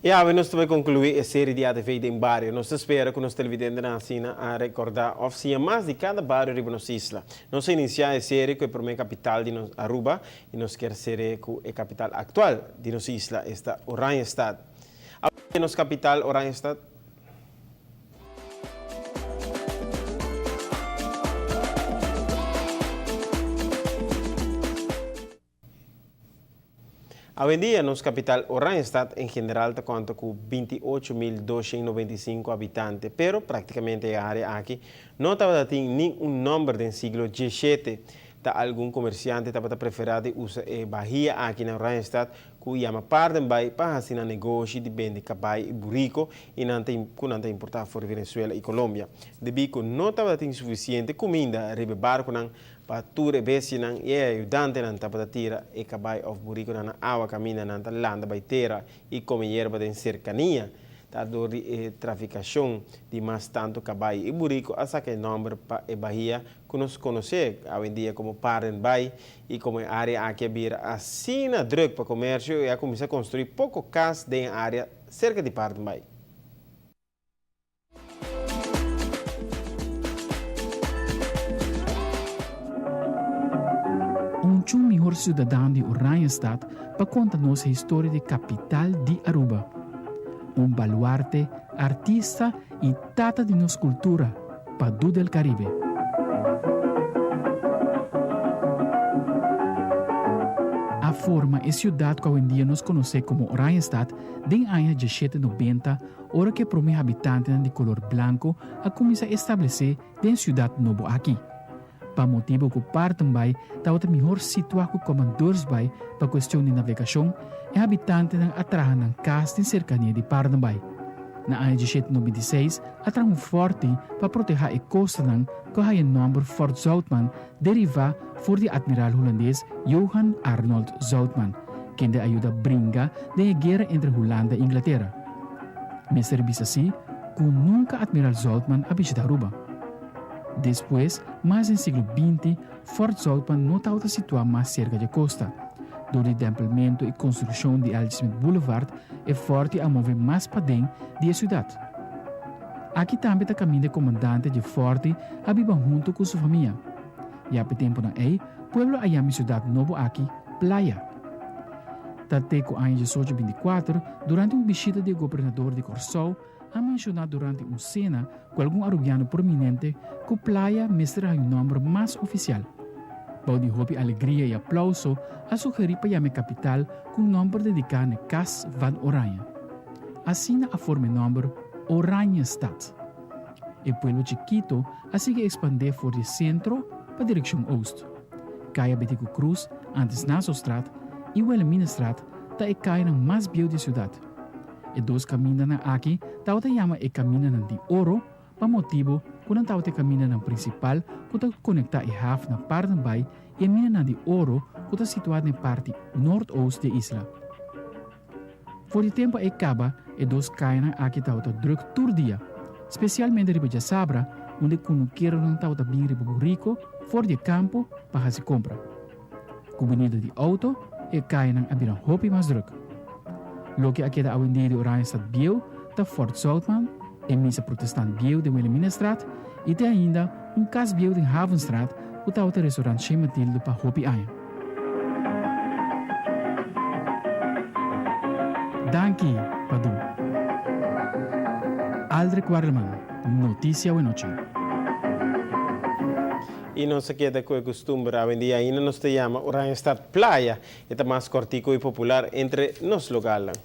I awe nos ta bai konkluí e seri di ATV den bario. Nos ta spera ku nos televidentenan asina a rekordá òf siña mas di kada bario riba nos isla. Nos a inisiá e seri ku e promé kapital di nos Aruba i nos kier ser'é ku e kapital aktual di nos isla, esta Oranjestad. Awe nos kapital Oranjestad. Awendia nos kapital Oranjestad en general ta konta ku 28.295 habitante, pero praktikamente e área aki no tabata tin nin un nòmber den siglo diesshete. Ta algun komersiante tabata preferá di usa e bahia aki na Oranjestad ku yama Paardenbaai pa hasi nan negoshi di bende kabai i buriko i nan ta ku nan ta importá for di Venezuela i Colombia. Debí ku no tabata tin sufisiente kuminda riba e barkunan pa tur e bestianan i e ayudantenan tabata tira e kabai òf burikonan na awa kaminda nan ta landa bai tera i kome yerba den serkania. Ta dor di e trafikashon di mas tantu kabai i buriko a saka e nòmber pa e bahia ku nos konosé awendia komo Paardenbaai i komo e área aki a bira asina drùk pa komersio i a kuminsá konstruí poko kas den e área serka di Paardenbaai. Un chu mihor ciudadan di Oranjestad pa conta nos e historia di capital di Aruba. Un baluarte, artista y tata di nos cultura, Padu del Caribe. A forma e ciudad cu awendia nos conoce como Oranjestad den aña diesshete nobenta ora cu e prome habitantenan di color blanco a cuminsa establece den e ciudad nobo aki. Pa motibo cu Paardenbaai tabata mihor situa cu Commandeursbaai pa cuestion di navegacion, e habitantenan a traha nan cas den cercania di Paardenbaai. Na aña 1796 a traha un forti pa proteha e costanan cu a haya nomber Fort Zoutman deriva for di admiral hulandes Johan Arnold Zoutman, kende a yuda bringa den e guera entre Hulanda i Inglatera. Mester bisa si cu nunca admiral Zoutman a bishita Aruba. Despues, mas den siglo binti, Fort Zoutman no tabata situá mas serka dje kosta. Dor di dèmpelmentu i konstrukshon di L. Smith Boulevard, e fòrti a move mas paden di e siudat. Aki tambe ta kaminda e komandante dje fòrti a biba huntu ku su famia. Ya p'e tempunan ei, pueblo a yama e siudat nobo aki Playa. Ta te ku aña 1824, durante un bishita di e gobernador di Kòrsou, a menshoná durante un sena ku algun arubiano prominente ku Playa mester haña un nòmber mas ofisial. Bou di hopi alegria i aplouso a sugerí pa yama e kapital ku un nòmber dediká na e Kas van Oranje. Asina a forma e nòmber Oranjestad. E pueblo chikito a sigui ekspandé for di e sentro pa direkshon oost. Kaya Betico Cruz, antes Nassaustraat, i Wilhelminastraat ta e kayanan mas bieu di e siudat. E dos kamindanan aki tabata yama e kamindanan di oro pa motibu ku nan tabata e kamindanan prinsipal ku ta konektá e haf na Paardenbaai i e minanan di oro ku ta situá den parti noordoost di e isla. For di tempu ei kaba e dos kayanan aki tabata drùk tur dia, spesialmente riba djasabra unda e kunukeronan tabata bin riba buriko for di e kampo pa hasi kompra. Ku binida di outo, e kayanan a bira hopi mas druk. Loke a keda awendia di Oranjestad bieu ta Fort Zoutman, e misa protestant bieu den Wilhelminastraat i te ainda un kas bieu den Havenstraat ku tabata restaurant Chez Mathilde pa hopi aña. Danki, Padu. Aldrich Warleman, Noticia Awenochi. I nos a keda ku e kustumber. Awendia ainda nos ta yama Oranjestad Playa. E ta mas kòrtiku i popular entre nos lokalnan.